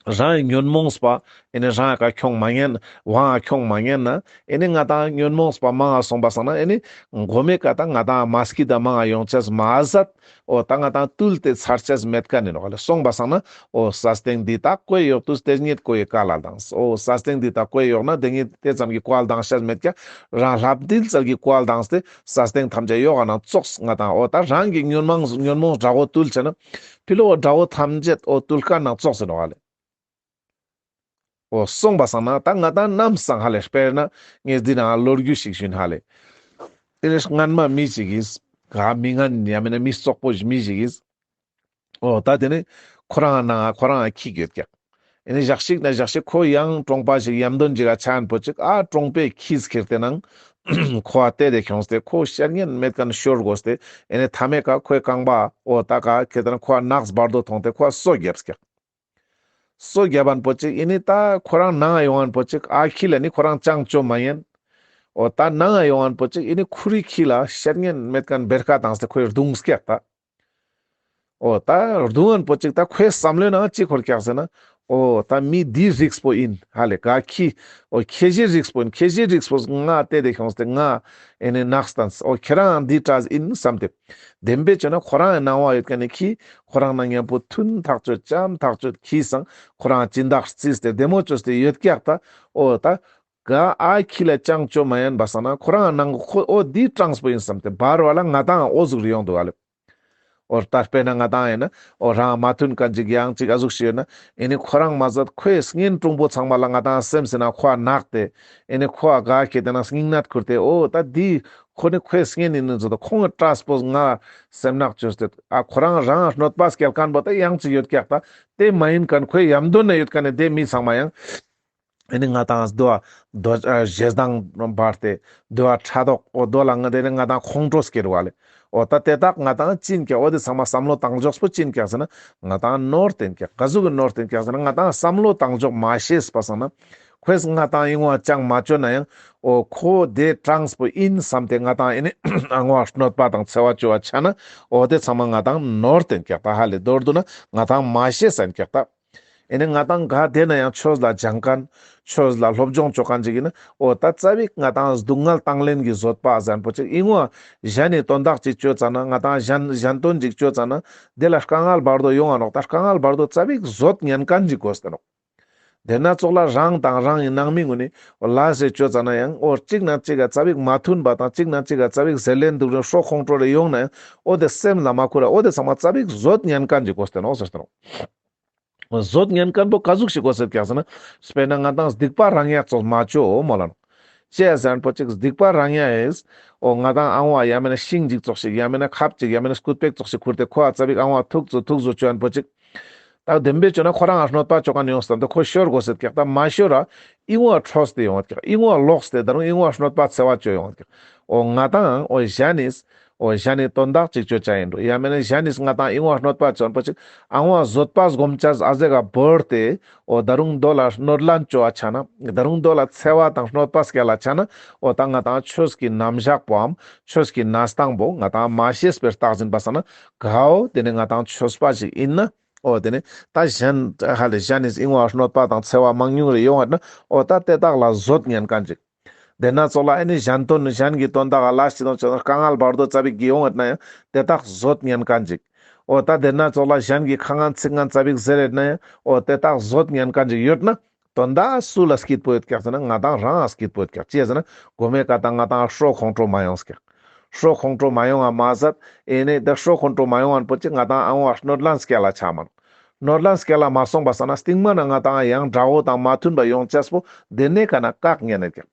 རང་གི་ཉོན་མོངས་པ་ཨེ་ནི་རང་ཀ་ཁྱོང་མ་ཉན་དབང་ང་ཁྱོང་མ་ཉན་ན་ཨེ་ནི་ང་ཏང་ཉོན་མོངས་པ་མང་ང་སོང་པ་སང་ན་ཨེ་ནི་མགོ་མའི་ཀ་ད་ང་ཏང་མ་སྐྱིད་ད་མང་ང་ཡོང་ཅེས་མ་ཟད། འོ་ད་ང་ཏང་བཏུལ་ཏེ་ཚར་ཅེས་མེད་མཁན་ཡིན་ནོག་ལེ། སོང་པ་སང་ན་འོ་ས་སྟེང་འདི་དག་ཀོ་ཡོག་ཏུ་དེ་སྙེད་ཀོ་ཡི་ཀ་ལ་ལྡངས། འོ་ས་སྟེང་འདི་དག་ཀོ་ཡོག་ན་དེ་སྙེད་དེ་ཙམ་གྱི་ཀོ་ལ་ལྡང་ཤེས་མེད་ཀྱག་རང་ལྷབ་འདིལ་ཙལ་གྱི་ཀོ་ལ་ལྡངས་ཏེ་ས་སྟེང་ཐམས་ཅད་ཡོག་ག་ནང་ཙོགས་ང་ཏང་འོ་ད་རང་གི་ཉོན་མོངས་ཉོན་མོངས་དགྲ་བོ་བཏུལ་ཆ་ན་ཕི་ལོག་དགྲ་བོ་ཐམས་ཅད་འོ་བཏུལ་མཁན་ནང་ཙོགས་ཡིན་ནོག་ལེ། འོ་སོང་པ་སང་ན་ད་ང་ཏང་ནམ་སང་ཧ་ལས་དཔེར་ན་ངས་འདི་ནང་ལོ་རྒྱུས་ཤིག་ཞུས་ཧ་ལས། དེ་ནས་སྔན་མ་མི་ཞིག་གིས་ག་མི་ངན་ཡང་མིན་ན་མི་རྩོག་པོ་ཞིག་མི་ཞིག་གིས་འོ་ད་དེ་ནས་ཁོ་རང་ནང་ཁོ་རང་ཁྱི་ཡོད་ཀྱག་ཨེ་ནི་ཞག་ཞིག་ན་ཞག་ཞིག་ཁོ་ཡང་གྲོང་པ་ཞིག་ཡམ་དོན་ཅིག་ག་ཆ་ངན་པོ་ཅིག་ཨ་གྲོང་པའི་ཁྱིས་ཁྱེར་ཏེ་ནང་ཁོ་ཨ་བལྟས་ཏེ་ཁྱོངས་ཏེ་ཁོ་ཤར་ཉན་མེད་མཁན་ཤོར་དགོས་ཏེ་ཨེ་ནི་མཐའ་མའི་ཀ་ཁོའི་རྐང་པ་འོ་ད་ག་ཁྱེར་ཏེ་ན་ཁོ་ཨ་ནགས་བར་དོ་མཐོང་སྟེ་ཁོ་ཨ་སོ་བརྒྱབ་ཀྱག་སོ་བརྒྱབ་པ་པོ་ཅིག་ཨེ་ནི་ད་ཁོ་རང་ནང་ཡོང་བ་པོ་ཅིག་ཨ་ཁྱི་ལ་ནི་ཁོ་རང་ཅང་བཅོ་མ་ཉན། འོ་ད་ནང་ཡོང་བ་པོ་ཅིག་ཨེ་ནི་ཁོ་རི་ཁྱི་ལ་ཤར་ཉན་མེད་མཁན་བེར་ཀ་བཏང་སྟེ་ཁོའི་རྡུང་ཀྱག་ད། འོ་ད་རྡུང་བ་པོ་ཅིག་ད་ཁོའི་བསམ་བློའི་ནང་ཅི་འཁོར་ཀྱག་ཟེར་ན། འོ་ད་མི་འདིའི་རིགས་པོ་ཡིན་ཧ་ལས་ག་ཁྱི། འོ་ཁྱེ་ཞའི་རིགས་པོ་ཡིན། ཁྱེ་ཞའི་རིགས་པོ་ང་བལྟས་ཏེ་ཁྱོངས་ཏེ་ང་ཨེ་ནི་ནགས་བཏང་། འོ་ཁྱེ་རང་འདི་འདྲ་ཡིན་བསམ་སྟེ། བདེན་པའི་ཆ་ན་ཁོ་རང་ནང་བ་ཡོད་མཁན་ནི་ཁྱི་ཁོ་རང་ནང་མཉམ་པོ་མཐུན་ཐག་ཆོད་འཆམ་ཐག་ཆོད་ཁྱི་སང་ཁོ་རང་སྦྱིན་བདག་རྩིས་ཏེ་བདེ་མོ་བཅོས་ཏེ་ཡོད་ཀྱག་ད། འོ་ད་ ག་ཨ་ཁྱི་ལ་ཅང་ཅོ་མ་ཡན་པ་སང་ན་ཁོ་རང་ནང་ཁོ་འོ་འདི་དྲངས་པོ་ཡིན་བསམ་སྟེ་བར་བ་ལ་ང་ཏང་འོ་ཟུག་རེ་ཡོང་འདུག་ཨ་ལེ། འོ་ད་དཔེར་ན་ང་ཏང་ཡིན་ན་འོ་རང་མ་མཐུན་མཁན་ཅིག་ཡང་ཅིག་ཨ་ཟུག་ཞིག་ཡོད་ན་ཨེ་ནི་ཁོ་རང་མ་ཟད་ཁོའི་གཉེན་དྲུང་པོ་ཚང་མ་ལ་ང་ཏང་སེམས་ཟེར་ན་ཁོ་ཨ་ནག་སྟེ་ཨེ་ནི་ཁོ་ཨ་ག་ཁྱེད་དེ་ན་སྙིང་ནད་ཁུར་ཏེ་འོ་ད་འདི་ཁོ་ནི་ཁོའི་གཉེན་ཡིན་ནི་ཟོ་ད་ཁོང་གི་སྐྲས་པོ་ང་སེམས་ནག་བཅོས་ཏེ་ཨ་ཁོ་རང་རང་གནོད་པ་སྐྱེལ་མཁན་པོ་ད་ཡང་ཅིག་ཡོད་ཀྱག་ད་དེ་མ་ཡིན་མཁན་ཁོའི་ཡམ་དོན་ན་ཡོད་མཁན་ནི་དེ་མི་ཚང་མ་ཡང་ཨེ་ནི་ང་ཏང་རྡོ་རྡོ་ཨ་ཞེ་སྡང་འབར་ཏེ་རྡོ་ཨ་ཕྲག་དོག་འོ་རྡོ་ལ་ང་དེ་ནི་ང་ཏང་ཁོང་ཁྲོ་སྐྱེ་རུ་བ་ལེ། འོ་ད་དེ་དག་ང་ཏང་ཅི་ཡིན་ཀྱག་འོ་དེ་ཚང་མ་བསམ་བློ་བཏང་འཇོག་པོ་ཅི་ཡིན་ཀྱག་ཟེར་ན་ང་ཏང་ནོར་བསྟན་ཀྱག་ག་ཟུག་གི་ནོར་བསྟན་ཀྱག་ཟེར་ན་ང་ཏང་བསམ་བློ་བཏང་འཇོག་མ་ཤེས་པ་སང་ན་ཁོས་ང་ཏང་ཨིན་བ་ཅང་མ་བཅོ་ན་ཡང་འོ་ཁོ་དེ་དྲངས་པོ་ཡིན་བསམ་སྟེ་ང་ཏང་ཨེ་ནི་ཨ་ངོ་གནོད་པ་དང་འཚེ་བ་བཅོ་བ་ཆ་ན་འོ་དེ་ཚང་མ་ང་ཏང་ནོར་བསྟན་ཀྱག་ད་ཧ་ལེ་མདོར་བསྡུ་ན་ང་ཏང་མ་ཤེས་ཟེར་ཀྱག་ད། ཨེ་ནི་ང་ཏང་ག་དེ་ན་ཡང་ཆོས་ལ་སྦྱང་མཁན། ཆོས་ལ་སློབ་སྦྱོང་བཅོ་མཁན་ཅིག་ཡིན་ན་འོ་ད་ཙ་པིག་ང་ཏང་སྡུག་བསྔལ་བཏང་ལེན་གྱི་བཟོད་པ་ཟེར་མཁན་པོ་ཅིག་ཨིན་ནོག་གཞན་ནི་དོན་དག་ཅིག་བཅོ་ཙ་ན་ང་ཏང་གཞན་གཞན་དོན་ཅིག་བཅོ་ཙ་ན་དེ་ལ་དཀའ་ངལ་བར་དོ་ཡོང་ང་ནོག་ད་དཀའ་ངལ་བར་དོ་ཙ་པིག་བཟོད་ཉན་མཁན་ཅིག་དགོས་ཏེ་ནོག་དེ་ན་ཙོགས་ལ་རང་དང་རང་གི་ནང་མི་ངུ་ནི་འོ་ལ་ཟེར་བཅོ་ཙ་ན་ཡང་འོ་གཅིག་ན་གཅིག་ག་ཙ་པིག་མ་མཐུན་པ་དང་གཅིག་ན་གཅིག་ག་ཙ་པིག་ཟེར་ལེན་འདུག་རེ་ཧྲོ་ཁོང་ཁྲོ་རེ་ཡོང་ན་ཡང་འོ་དེ་སེམས་ལ་མ་ཁུར་ར་འོ་དེ་ཚང་མ་ཙ་པིག་བཟོད་ཉན་མཁན་ཅིག་དགོས་ཏེ་ནོག་ཟེར་ཏེ་ནོག་བཟོད་ཉན་མཁན་པོ་ག་ཟུག་ཞིག་དགོས་ཟེར་ཀྱག་ཟེར་ན། དཔེར་ན་ང་ཏང་སྡིག་པ་རང་ཡ་ཙོགས་མ་བཅོ་མོ་ལ་ནོ། ཅི་ཟེར་ན་པོ་ཅིག་སྡིག་པ་རང་ཡ་ཨེས། འོ་ང་ཏང་ཨང་བ་ཡ་མེད་ན་ཤིང་ཅིག་ཙོགས་ཤིག་ཡ་མེད་ན་ཁབ་ཅིག་ཡ་མེད་ན་སྐུད་པེག་ཙོགས་ཤིག་ཁུར་ཏེ་ཁོ་ཨ་ཙ་པིག་ཨང་བ་ཐུག་ཙུ་ཐུག་ཙུ་བཅོ་ཡན་པོ་ཅིག་ད་བདེན་པའི་བཅོ་ན་ཁོ་རང་ཨ་གནོད་པ་བཅོ་མཁན་ཡོང་སྟེ་ཁོ་ཤོར་དགོས་ཟེར་ཀྱག་ད་མ་ཤོར་ར་ཨིན་བ་འཕྲོས་ཏེ་ཡོང་བ་ཀྱག་ཨིན་བ་ལོག་སྟེ་ད་རུང་ཨིན་བ་གནོད་པ་འཚེ་བ་བཅོ་ཡོང་བ་ཀྱག་འོ་ང་ཏང་འོ་གཞན་ནིས། འོ་གཞན་ནི་དོན་དག་ཅིག་བཅོ་ཅ་ཡིན་འགྲོ། ཡང་མེད་ན་གཞན་ནིས་ང་ཏང་ཨིན་བ་གནོད་པ་བཅོ་ཡན་པོ་ཅིག་ཨང་བ་བཟོད་པ་སྒོམ་ཅས་ཨ་ཟེ་ག་བོར་ཏེ་འོ་ད་རུང་དོ་ལ་གནོད་ལན་བཅོ་བ་ཆ་ན་ད་རུང་དོ་ལ་འཚེ་བ་དང་གནོད་པ་སྐྱལ་ལ་ཆ་ན་འོ་ད་ང་ཏང་ཆོས་ཀྱི་རྣམ་གཞག་པོའམ་ཆོས་ཀྱི་གནས་སྟངས་པོ་ང་ཏང་མ་ཤེས་པའི་རྟགས་ཡིན་པ་སང་ན་གའོ་དེ་ནི་ང་ཏང་ཆོས་པ་ཞིག་ཡིན་ན་འོ་དེ་ནི་ད་གཞན་ཧ་ལེ་གཞན་ནིས་ཨིན་བ་གནོད་པ་དང་འཚེ་བ་མང་ཉུང་རེ་ཡོང་བ་ན་འོ་ད་དེ་དག་ལ་བཟོད་ཉན་མཁན་ཅིག་དེ་ན་ཙོགས་ལ་ཨེ་ནི་གཞན་དོན་གཞན་གྱི་དོན་དག་ལ་ལ་ཞིག་དང་ཆོས་དཀའ་ངལ་བར་དོ་ཙ་པིག་གི་ཡོང་ཡོད་ན་ཡང་དེ་དག་བཟོད་ཉན་མཁན་ཅིག་འོ་ད་དེ་ན་ཙོགས་ལ་གཞན་གྱི་ཁ་ངན་ཚིག་ངན་ཙ་པིག་ཟེར་ཡོད་ན་ཡང་འོ་དེ་དག་བཟོད་ཉན་མཁན་ཅིག་ཡོད་ན་དོན་དག་སུ་ལ་སྐྱིད་པོ་ཡོད་ཀྱག་ཟེར་ན་ང་ཏང་རང་ང་སྐྱིད་པོ་ཡོད་ཀྱག་ཅི་ཟེར་ན་གོ་མེ་ཀ་ཏང་ང་ཏང་ཧྲོ་ཁོང་ཁྲོ་མ་ཡོང་ཀྱག་ཧྲོ་ཁོང་ཁྲོ་མ་ཡོང་ང་མ་ཟད་ཨེ་ནི་དེ་ཧྲོ་ཁོང་ཁྲོ་མ་ཡོང་ཡན་པོ་ཅིག་ང་ཏང་ཨང་བ་གནོད་ལན་སྐྱལ་ལ་ཆ་མ་ནོ། གནོད་ལན་སྐྱལ་ལ་མ་སོང་པ་སང་ན་སྟིང་མ་ན་ང་ཏང་ཡང་དགྲ་བོ་དང་མ་མཐུན་པ་ཡོང་ཅས་པོ་དེ་ནས་ཀ་ན་བཀག་ཉན་ནས་ཀྱག་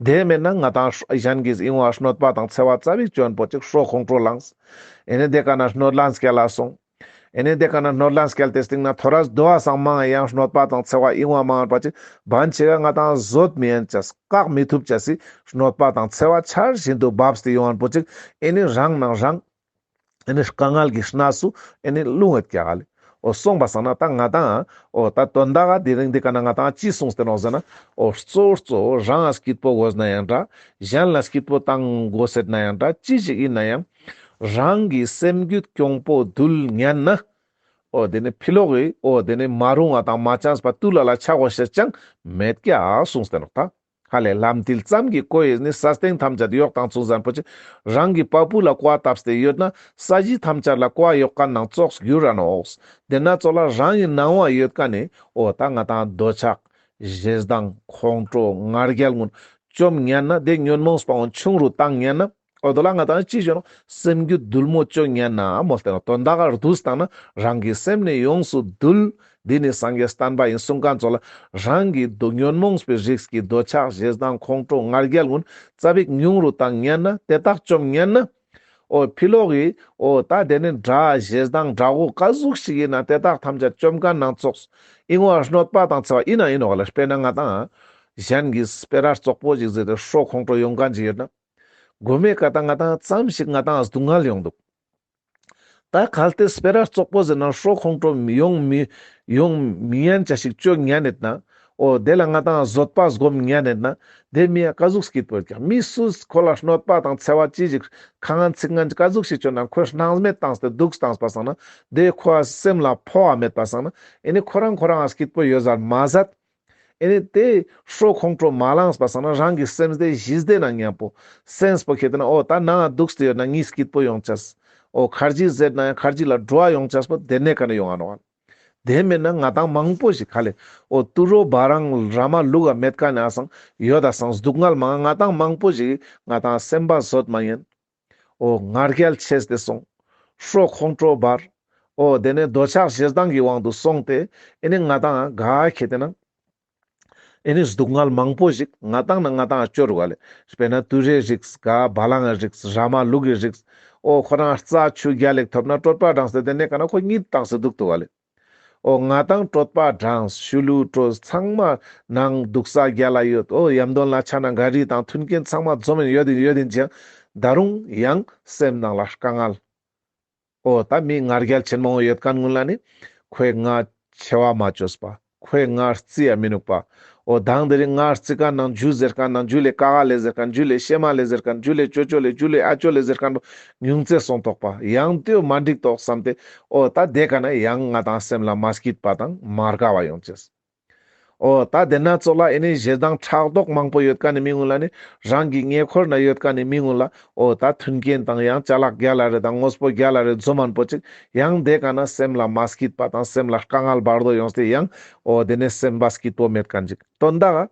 དེ་མེད་ན་ང་ཏང་གཞན་གྱིས་ཨིན་བ་གནོད་པ་དང་འཚེ་བ་ཙ་པིག་བཅོ་ཡན་པོ་ཅིག་ཧྲོ་ཁོང་ཁྲོ་ལངས། ཨེ་ནི་དེ་ཀ་ན་གནོད་ལན་སྐྱལ་ལ་སོང་། ཨེ་ནི་དེ་ཀ་ན་གནོད་ལན་སྐྱལ་ཏེ་སྟིང་ན་ཐོ་རས་དོ་བ་སང་མང་ཡང་གནོད་པ་དང་འཚེ་བ་ཨིན་བ་མང་ཡན་པོ་ཅིག་བན་ཆེ་ག་ང་ཏང་བཟོད་མི་ཡན་ཅས་བཀག་མི་ཐུབ་ཅས་སི་གནོད་པ་དང་འཚེ་བ་ཆར་བཞིན་དུ་བབས་ཏེ་ཡོང་ཡན་པོ་ཅིག་ཨེ་ནི་རང་ནང་རང་ཨེ་ནི་དཀའ་ངལ་གྱི་གནས་སུ་ཨེ་ནི་ལྷུང་ཡོད་ཀྱག་ལེ། འོ་སོང་པ་སང་ན་ད་ང་ཏང་འོ་ད་དོན་དག་ག་དེ་རིང་འདི་ཀ་ན་ང་ཏང་ཅི་གསུངས་ཏེ་ནོག་ཟེར་ན་འོ་གཙོ་བོ་གཙོ་བོ་རང་ང་སྐྱིད་པོ་དགོས་ན་ཡང་འདྲ་གཞན་ལ་སྐྱིད་པོ་བཏང་དགོས་ཟེར་ན་ཡང་འདྲ་ཅི་ཞིག་ཡིན་ན་ཡང་རང་གི་སེམས་རྒྱུད་གྱོང་པོ་འདུལ་ཉན་ན་འོ་དེ་ནི་ཕི་ལོག་གི་འོ་དེ་ནི་མ་རུང་བ་དང་མ་བྱམས་པ་དུ་ལ་ལ་ཆ་དགོས་ཤེས་ཅང་མེད་ཀྱག་གསུངས་ཏེ་ནོག་ད། ཧ་ལས་ལམ་མཐིལ་ཙམ་གྱི་ཀོ་ཡིས་ནི་ས་སྟེང་ཐམས་ཅད་གཡོགས་དང་ཚུལ་ཟེར་ན་པོ་ཅིག་རང་གི་པ་པུ་ལ་ཀོ་བ་བཏབ་སྟེ་ཡོད་ན་ས་གཞི་ཐམས་ཅད་ལ་ཀོ་བ་གཡོགས་མཁན་ནང་ཙོགས་འགྱུར་ར་ནོག་དེ་ན་ཙོགས་ལ་རང་གི་ནང་བ་ཡོད་མཁན་ནི་འོ་ད་ང་ཏང་འདོད་ཆགས་ཞེ་སྡང་ཁོང་ཁྲོ་ང་རྒྱལ་གུན་བཅོམ་ཉན་ན་དེ་ཉོན་མོངས་པ་གུན་ཆུང་རུ་བཏང་ཉན་ན། འོ་དོ་ལ་ང་ཏང་ཅི་ཞུ་ནོག་སེམས་རྒྱུད་དུལ་མོ་བཅོ་ཉན་ན་མོལ་ཏེ་ནོག་དོན་དག་ག་བསྡུས་བཏང་ན་རང་གི་སེམས་ནི་ཡོངས་སུ་དུལ། འདི་ནི་སངས་རྒྱས་བསྟན་པ་ཡིན་གསུང་མཁན་ཙོགས་ལ་རང་གི་འདོད་ཉོན་མོངས་པའི་རིགས་ཀྱི་འདོད་ཆགས་ཞེ་སྡང་ཁོང་ཁྲོ་ང་རྒྱལ་གུན་ཙ་པིག་ཉུང་རུ་བཏང་ཉན་ན་དེ་དག་བཅོམ་ཉན་ན། འོ་ཕི་ལོག་གི་འོ་ད་དེ་ནི་དགྲ་ཞེ་སྡང་དགྲ་བོ་ག་ཟུག་ཞིག་ཡིན་ན་དེ་དག་ཐམས་ཅད་བཅོམ་མཁན་ནང་ཙོགས་ཨིན་བ་གནོད་པ་དང་འཚེ་བ་ཡིན་ན་ཡིན་ནོག་ལེ། དཔེར་ན་ང་ཏང་གཞན་གྱི་སྤེ་ར་རྩོག་པོ་ཞིག་ཟེར་ཏེ་ཧྲོ་ཁོང་ཁྲོ་ཡོང་མཁན་ཞིག་ཡོད་ན། མགོ་མའི་ཀ་ཏང་ང་ཏང་ཙམ་ཞིག་ང་ཏང་སྡུག་བསྔལ་ཡོང་འདུག་ད་གལ་ཏེ་སྤེ་ར་རྩོག་པོ་ཟེར་ན་ཧྲོ་ཁོང་ཁྲོ་ཡོང་མི་ཡོང་མི་ཉན་ཅ་ཞིག་བཅོ་ཉན་ནེད་ན། འོ་དེ་ལ་ང་ཏང་བཟོད་པ་སྒོམ་ཉན་ནེད་ན། དེ་མི་ཡ་ག་ཟུག་སྐྱིད་པོ་ཡོད་ཀྱག་མི་སུས་ཁོ་ལ་གནོད་པ་དང་འཚེ་བ་ཅི་ཞིག་ཁ་ངན་ཚིག་ངན་ག་ཟུག་ཞིག་བཅོ་ན་ཁོས་སྣང་མེད་བཏང་སྟེ་སྡུག་བཏང་པ་སང་ན། དེ་ཁོ་སེམས་ལ་ཕོག་མེད་པ་སང་ན། ཨེ་ནི་ཁོ་རང་ཁོ་རང་སྐྱིད་པོ་ཡོད་ཟེར་མ་ཟད། ཨེ་ནི་དེ་ཧྲོ་ཁོང་ཁྲོ་མ་ལངས་པ་སང་ན་རང་གི་སེམས་དེ་ཞི་བདེ་ན་མཉམ་པོ། སེམས་པོ་ཁེ་ཏེ་ན་འོ་ད་ནང་སྡུག་སྟེ་ཡོད་ན་ངའི་སྐྱིད་པོ་ཡོང་ཅས། འོ་ཁར་ཇི་ཟེར་ན་ཡང་ཁར་ཇི་ལ་འགྲོ་བ་ཡོང་ཅས་པོ་དེ་ནེ་ཀ་ནེ་ཡོང་ང་ནོག་དེ་མེད་ན་ང་ཏང་མང་པོ་ཞིག་ཁ་ལེ། འོ་དུད་འགྲོ་བ་རང་ར་མ་ལུག་ག་མེད་ཀ་ནས་ཨ་སང་ཡོད་ད་སང་སྡུག་བསྔལ་མང་ང་ཏང་མང་པོ་ཞིག་ང་ཏང་སེམས་པ་བཟོད་མ་ཉན། འོ་ང་རྒྱལ་ཆེས་ཏེ་སོང་། ཧྲོ་ཁོང་ཁྲོ་འབར། འོ་དེ་ནས་འདོད་ཆགས་ཞེ་སྡང་གི་དབང་དུ་སོང་སྟེ་ཨེ་ནི་ང་ཏང་ག་ཁེ་ཏེ་ན། ཨེ་ནི་སྡུག་བསྔལ་མང་པོ་ཞིག་ང་ཏང་ན་ང་ཏང་ཅོ་རུག་ག་ལེ། དཔེར་ན་དུད་འགྲོའི་རིགས་ག་བ་ལང་ངི་རིགས་ར་མ་ལུག་གི་རིགས། འོ་ཁོ་རང་རྩྭ་ཆུ་རྒྱལ་ལེགས་ཐོབ་ན་གྲོད་པ་འགྲངས་ཏེ་དེ་ནས་ཀ་ན་ཁོ་གཉིད་བཏང་སྟེ་འདུག་ཏོ་ག་ལེ། འོ་ང་ཏང་གྲོད་པ་འགྲངས་ཤུ་ལུ་དྲོས་ཚང་མ་ནང་འདུག་ས་རྒྱལ་ལ་ཡོད། འོ་ཡམ་དོན་ལ་ཆ་ན་ག་རི་དང་མཐུན་རྐྱེན་ཚང་མ་འཛོམས་ཡོད་ཡིན་ཡོད་ཡིན་ཅིང་ད་རུང་ཡང་སེམས་ནང་ལ་དཀའ་ངལ། འོ་ད་མི་ང་རྒྱལ་ཆེན་མོ་ཡོད་མཁན་ཀུན་ལ་ནི་ཁོས་ང་ཆེ་བ་མ་བཅོས་པ། ཁོས་ང་རྩི་ཡ་མི་ནུག་པ། འོ་དང་དེ་རིང་ང་རྩི་མཁན་ནང་ཇུ་ཟེར་མཁན་ནང་ཇུ་ལེ་ཀ་ག་ལེ་ཟེར་མཁན་ཇུ་ལེ་ཤེ་མ་ལེ་ཟེར་མཁན་ཇུ་ལེ་ཅོ་ཅོ་ལེ་ཇུ་ལེ་ཨ་ཅོ་ལེ་ཟེར་མཁན་པོ་ཉུང་ཙེ་སོང་ཏོག་པ། ཡང་དེའོ་མ་འགྲིག་ཏོག་བསམ་སྟེ་འོ་ད་དེ་ཀ་ན་ཡང་ང་ཏང་སེམས་ལ་མ་སྐྱིད་པ་དང་མ་དགའ་བ་ཡོང་ཅེས། འོ་ད་དེ་ན་ཙོགས་ལ་ཨེ་ནི་ཞེ་སྡང་ཕྲག་དོག་མང་པོ་ཡོད་མཁན་ནི་མི་ཀུན་ལ་ནི་རང་གི་ཉེ་འཁོར་ན་ཡོད་མཁན་ནི་མི་ཀུན་ལ་འོ་ད་མཐུན་རྐྱེན་དང་ཡང་ཅ་ལག་རྒྱལ་ལ་རེ་དང་དངོས་པོ་རྒྱལ་ལ་རེ་འཛོམས་མཁན་པོ་ཅིག་ཡང་དེ་ཀ་ན་སེམས་ལ་མ་སྐྱིད་པ་དང་སེམས་ལ་དཀའ་ངལ་བར་དོ་ཡོང་སྟེ་ཡང་འོ་དེ་ནས་སེམས་པ་སྐྱིད་པོ་མེད་མཁན་ཅིག་དོན་དག་ག་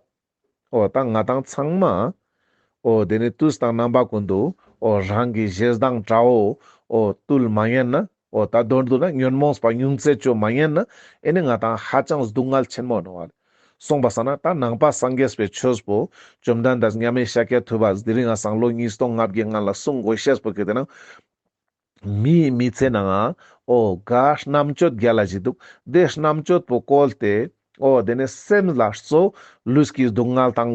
འོ་ད་ང་ཏང་ཚང་མ་འོ་དེ་ནི་དུས་དང་རྣམ་པ་ཀུན་ཏུ་འོ་རང་གི་ཞེ་སྡང་དགྲ་བོ་འོ་བཏུལ་མ་ཉན་ན། འོ་ད་མདོར་བསྡུ་ན་ཉོན་མོངས་པ་ཉུང་ཙེ་ཅོ་མ་ཉན་ན་ཨེ་ནི་ང་ཏང་ཧ་ཅང་སྡུག་བསྔལ་ཆེན་མོ་ནོག་ག་ལེ། སོང་པ་སང་ན་ད་ནང་པ་སངས་རྒྱས་པའི་ཆོས་པོ་བཅོམ་ལྡན་འདས་མཉམ་མེད་ཤཱཀྱ་ཐུབ་པ་དེ་རིང་ང་སང་ལོ་ཉིས་སྟོང་ལྔ་བརྒྱའི་སྔ་ལ་གསུང་དགོས་ཤེས་པོ་ཁེ་ཏེ་ན། མིའི་མི་ཚེ་ནང་ང་འོ་ག་རྣམ་དཔྱོད་རྒྱལ་ལ་ཞིག་འདུག་དེ་རྣམ་དཔྱོད་པོ་བཀོལ་ཏེ་འོ་དེ་ནས་སེམས་ལ་གཙོ་ལུས་ཀྱི་སྡུག་བསྔལ་དང་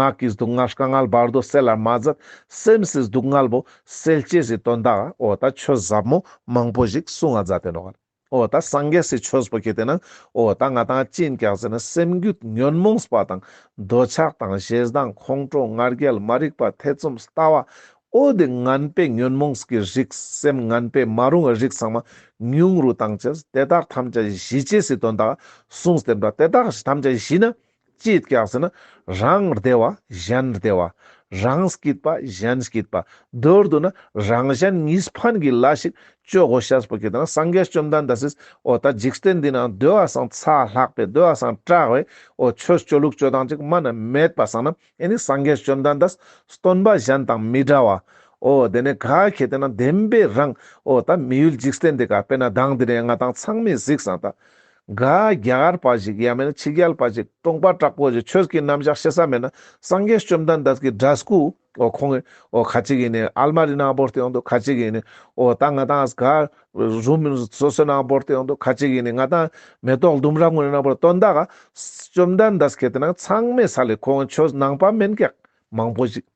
ངག་གི་སྡུག་བསྔལ་དཀའ་ངལ་བར་དོ་སེལ་ལ་མ་མཛད། སེམས་སི་སྡུག་བསྔལ་པོ་སེལ་ཅེས་སི་དོན་དག་འོ་ད་ཆོས་ཟབ་མོ་མང་པོ་ཞིག་གསུང་ང་མཛད་དེ་ནོག་འོ་ད་སངས་རྒྱས་སི་ཆོས་པོ་ཁེ་ཏེ་ན་འོ་ད་ང་ཏང་ཅི་ཡིན་ཀྱག་ཟེར་ན་སེམས་རྒྱུད་ཉོན་མོངས་པ་དང་འདོད་ཆགས་དང་ཞེ་སྡང་ཁོང་ཁྲོ་ང་རྒྱལ་མ་རིག་པ་ཐེ་ཚོམ་ལྟ་བ། འོ་དེ་ངན་པའི་ཉོན་མོངས་ཀྱི་རིགས་སེམས་ངན་པའི་མ་རུངས་རིགས་ཚང་མ་ཉུང་རུ་བཏང་ཅེས་དེ་དག་ཐམས་ཅད་ཞི་ཅེས་སི་དོན་དག་གསུངས་ཏེ་འདུག་དེ་དག་ཐམས་ཅད་ཞི་ན་ཅི་ཡིན་ཀྱག་ཟེར་ན་རང་བདེ་བ་གཞན་བདེ་བ། རང་སྐྱིད་པ་གཞན་སྐྱིད་པ། མདོར་བསྡུ་ན་རང་གཞན་གཉིས་ཕན་གྱི་ལས་ཤིག་ཅོ་དགོས་ཤེས་པོ་ཁེ་ཏེ་ན་སངས་རྒྱས་བཅོམ་ལྡན་འདས་སིས་འོ་ད་འཇིག་རྟེན་འདི་ནང་འདོད་པ་སང་ཚ་ལྷག་པའི་འདོད་པ་སང་དྲག་པའི་འོ་ཆོས་ཅོ་ལུགས་ཅོ་སྟངས་ཅིག་མ་ན་མེད་པ་སང་ན། ཨེ་ནི་སངས་རྒྱས་བཅོམ་ལྡན་འདས་སྟོན་པ་གཞན་དང་མི་འདྲ་བ། འོ་དེ་ནས་ག་ཁེ་ཏེ་ན་བདེན་པའི་རང་འོ་ད་མི་ཡུལ་འཇིག་རྟེན་འདི་ཀ་དཔེར་ན་དང་དེ་ནས་ང་ཏང་ཚང་མས་གཟིགས་སང་ད། ག་རྒྱ་གར་པ་ཞིག་ཡང་མེད་ན་ཕྱི་རྒྱལ་པ་ཞིག་གྲོང་པ་དྲག་པོ་ཞིག་ཆོས་ཀྱི་རྣམ་གཞག་ཤེས་ས་མེད་ན་སངས་རྒྱས་བཅོམ་ལྡན་འདས་ཀྱི་འདྲ་སྐུ་འོ་ཁོང་གི་འོ་ཁ་ཅིག་ཡིན་ནི་ཨལ་མ་རི་ནང་བོར་ཏེ་ཡོང་འདུག་ཁ་ཅིག་ཡིན་ནི་འོ་ད་ང་ཏང་ག་རུམ་སོ་སོའི་ནང་བོར་ཏེ་ཡོང་འདུག་ཁ་ཅིག་ཡིན་ནི་ང་ཏང་མེ་ཏོག་ལྡུམ་ར་ངོས་ནང་བོར་དོན་དག་ག་བཅོམ་ལྡན་འདས་ཁེ་ཏེ་ན་ཚང་མས་ས་ལེ་ཁོང་ཆོས་ནང་པ་མེན་ཀྱག་མང་པོ་ཞིག་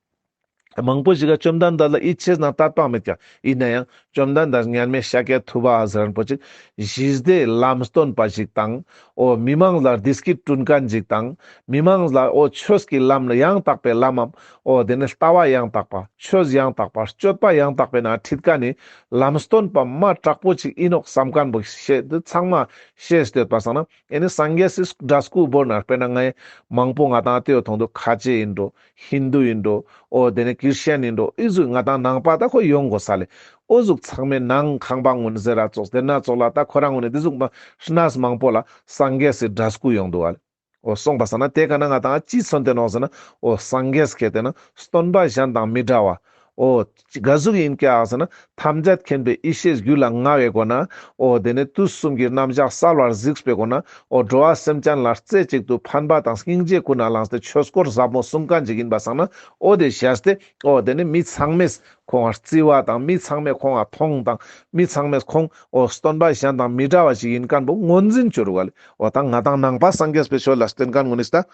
མང་པོ་ཞིག་ག་བཅོམ་ལྡན་འདས་ལ་ཡིད་ཆེས་ནང་དད་པ་མེད་ཀྱག་ཡིན་ན་ཡང་བཅོམ་ལྡན་འདས་མཉམ་མེད་ཤཱཀྱ་ཐུབ་པ་ཟེར་མཁན་པོ་ཅིག་ཞི་བདེའི་ལམ་སྟོན་པ་ཞིག་དང་འོ་མི་མང་ལ་བདེ་སྐྱིད་བསྐྲུན་མཁན་ཞིག་དང་མི་མང་ལ་འོ་ཆོས་ཀྱི་ལམ་ལ་ཡང་དག་པའི་ལམ་མམ་འོ་དེ་ནས་ལྟ་བ་ཡང་དག་པ་ཆོས་ཡང་དག་པ་སྤྱོད་པ་ཡང་དག་པའི་ནང་ཁྲིད་མཁན་ནི་ལམ་སྟོན་པ་མ་དྲག་པོ་ཅིག་ཡིན་ནོག་བསམ་མཁན་པོ་ཤེས་དེ་ཚང་མ་ཤེས་ཏེ་ཡོད་པ་སང་ན། ཨེ་ནི་སངས་རྒྱས་སི་འདྲ་སྐུ་བོར་ན་དཔེར་ན་ངའི་མང་པོ་ང་ཏང་ལྟོས་ཡོང་འདུག་ཁ་ཆེ་ཡིན་འགྲོ། ཧིན་དུ་ཡིན་འགྲོ། འོ་དེ་ནས་ཀིར་ཤན་ཡིན་འགྲོ། ཨི་ཟུག་ང་ཏང་ནང་པ་ད་ཁོ་ཡོང་དགོས་ས་ལེ། འོ་ཟུག་ཚང་མའི་ནང་ཁང་པ་ངོ་ནས་ཟེར་ར་ཙོགས་དེ་ན་ཙོགས་ལ་ད་ཁོ་རང་ངོ་ནས་དེ་ཟུག་མ་གནས་མང་པོ་ལ་སངས་རྒྱས་སི་འདྲ་སྐུ་ཡོང་འདུག་ག་ལེ། འོ་སོང་པ་སང་ན་དེ་ཀ་ན་ང་ཏང་ཅི་མཚོན་ཏེ་ནོག་ཟེར་ན་འོ་སངས་རྒྱས་ཁེ་ཏེ་ན་སྟོན་པ་གཞན་དང་མི་འདྲ་བ། འོ་ག་ཟུག་ཡིན་ཀྱག་ཟེར་ན་ཐམས་ཅད་མཁྱེན་པའི་ཡེ་ཤེས་རྒྱུད་ལ་མངའ་བའི་སྒོ་ན་འོ་དེ་ནས་དུས་གསུམ་གྱི་རྣམ་གཞག་གསལ་བར་གཟིགས་པའི་སྒོ་ན་འོ་འགྲོ་བ་སེམས་ཅན་ལ་རྩེ་གཅིག་ཏུ་ཕན་པ་དང་སྙིང་རྗེ་ཀུན་ནས་བསླངས་ཏེ་ཆོས་སྐོར་ཟབ་མོ་གསུང་མཁན་ཅིག་ཡིན་པ་སང་ན་འོ་དེ་བྱས་ཏེ་འོ་དེ་ནས་མི་ཚང་མས་ཁོང་ང་རྩི་བ་དང་མི་ཚང་མས་ཁོང་ང་མཐོང་དང་མི་ཚང་མས་ཁོང་འོ་སྟོན་པ་གཞན་དང་མི་འདྲ་བ་ཞིག་ཡིན་མཁན་པོ་ངོས་འཛིན་བྱོས་རུག་ག་ལེ། འོ་ད་ང་ཏང་ནང་པ་སངས་རྒྱས་པའི་ཆོས་ལ་བརྟེན་མཁན་ངོ་ནས་ད།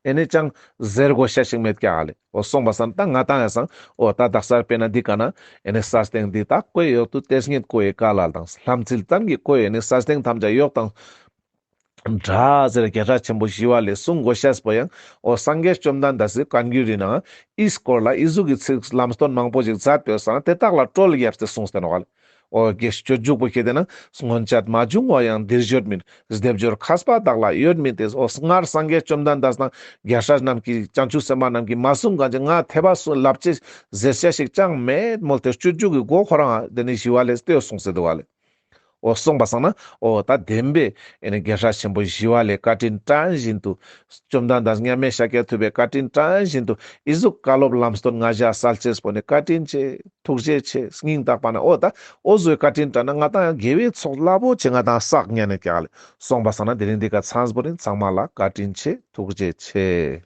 ཨེ་ནི་ཅང་ཟེར་དགོས་ཤེས་ཤིག་མེད་ཀྱག་ལེ། འོ་སོང་པ་སང་ད་ང་ཏང་ཡང་སང་འོ་ད་དག་ས་དཔེར་ན་འདི་ཀ་ན་ཨེ་ནི་ས་སྟེང་འདི་དག་བཀོད་ཡོད་དུ་དེ་སྙེད་བཀོད་པའི་བཀའ་ལ་དང་ལྷམ་ཚིལ་ཙམ་གྱིས་བཀོད་ཡོད་ནི་ས་སྟེང་ཐམས་ཅད་གཡོགས་དང་འདྲ་ཟེར་རྒྱལ་སྲས་ཆེན་པོ་ཞི་བ་ལྷས་གསུང་དགོས་ཤེས་པོ་ཡང་འོ་སངས་རྒྱས་བཅོམ་ལྡན་འདས་སི་བཀའ་འགྱུར་རི་ནང་ཨི་སྐོར་ལ་ཨི་ཟུག་གི་ཚིག་ལམ་སྟོན་མང་པོ་ཞིག་མཛད་པའི་སང་དེ་དག་ལ་སྤྲོ་བརྒྱབ་སྟེ་གསུངས་ཏེ་ནོག་ལེ། འོ་དགེ་སྤྱོད་འཇུག་པོ་ཁེ་ཏེ་ན་སྔོན་ཆད་མ་བྱུང་བ་ཡང་འདིར་བརྗོད་མིན། སྡེབ་སྦྱོར་མཁས་པ་དག་ལ་ཡོད་མིན་ཏེ། འོ་སྔར་སངས་རྒྱས་བཅོམ་ལྡན་འདས་དང་རྒྱལ་སྲས་རྣམས་ཀྱིས་བྱང་ཆུབ་སེམས་དཔའ་རྣམས་ཀྱིས་མ་གསུངས་མཁན་ཅིག་ང་ཐེ་བ་སུ་ལབ་ཅེས་ཟེར་ཅེས་ཤིག་ཅང་མེད་མོལ་ཏེ་སྤྱོད་འཇུག་གི་སྒོ་ཁོ་རང་དེ་ནི་ཞི་བ་ལྷས་ལྟོས་གསུངས་སེ་འདུག་ག་ལེ། འོ་སོང་པ་སང་ན་འོ་ད་བདེན་པའི་ཨེ་ནི་རྒྱལ་སྲས་ཆེན་པོ་ཞི་བ་ལྷའི་བཀའ་དྲིན་དྲན་བཞིན་དུ། བཅོམ་ལྡན་འདས་མཉམ་མེད་ཤཱཀྱ་ཐུབ་པའི་བཀའ་དྲིན་དྲན་བཞིན་དུ་ཨི་ཟུག་བཀའ་སློབ་ལམ་སྟོན་ང་ཞ་སལ་ཅེས་པོ་ནི་བཀའ་དྲིན་ཆེ། ཐུགས་རྗེ་ཆེ། སྙིང་ཐག་པ་ནེ་འོ་ད་འོ་ཟུག་བཀའ་དྲིན་དྲན་ན་ང་དང་ཡང་དགེ་བའི་ཚོགས་རླབས་པོ་ཆེ་ང་དང་བསགས་ཉན་ནེ་ཀྱག་ལེ། སོང་པ་སང་ན་དེ་རིང་འདི་ཀ་ཚང་པོ་རིན་ཚང་མ་ལ་བཀའ་དྲིན་ཆེ། ཐུགས་རྗེ་ཆེ།